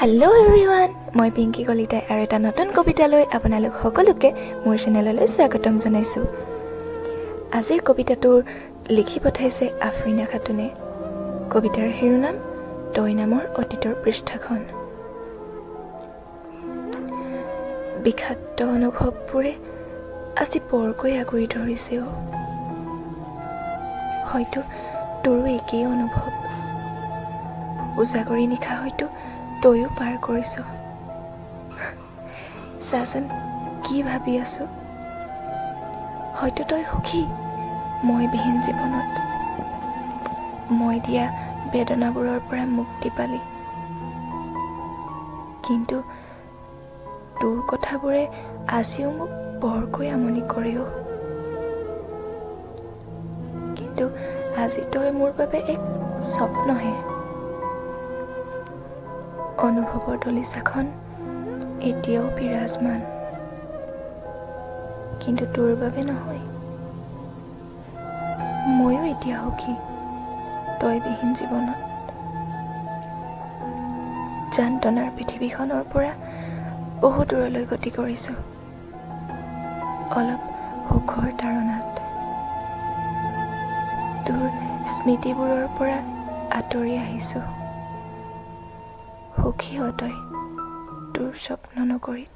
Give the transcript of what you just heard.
Hello' everyone, মই পিংকী কলিতাই আৰু এটা নতুন কবিতালৈ আপোনালোক সকলোকে মোৰ চেনেললৈ স্বাগতম জনাইছোঁ। আজিৰ কবিতাটোৰ লিখি পঠাইছে আফৰিনা খাতুনে। কবিতাৰ শিৰোনাম তই নামৰ অতীতৰ পৃষ্ঠাখন। বিষাক্ত অনুভৱবোৰে আজি বৰকৈ আগুৰি ধৰিছে অ'। হয়তো তোৰো একেই অনুভৱ। উজাগৰী নিশা হয়তো তয়ো পাৰ কৰিছ। চাচোন কি ভাবি আছো। হয়তো তই সুখী মই বিহীন জীৱনত। মই দিয়া বেদনাবোৰৰ পৰা মুক্তি পালি। কিন্তু তোৰ কথাবোৰে আজিও মোক বৰকৈ আমনি কৰে অ'। কিন্তু আজি তই মোৰ বাবে এক স্বপ্নহে। অনুভৱৰ দলিচাখন এতিয়াও বিৰাজমান, কিন্তু তোৰ বাবে নহয়। ময়ো এতিয়া সুখী তই বিহীন জীৱনত। যান্ত্ৰণাৰ পৃথিৱীখনৰ পৰা বহু দূৰলৈ গতি কৰিছোঁ, অলপ সুখৰ তাড়নাত। তোৰ স্মৃতিবোৰৰ পৰা আঁতৰি আহিছোঁ। সুখী হ তই তোৰ স্বপ্ন নগৰীত।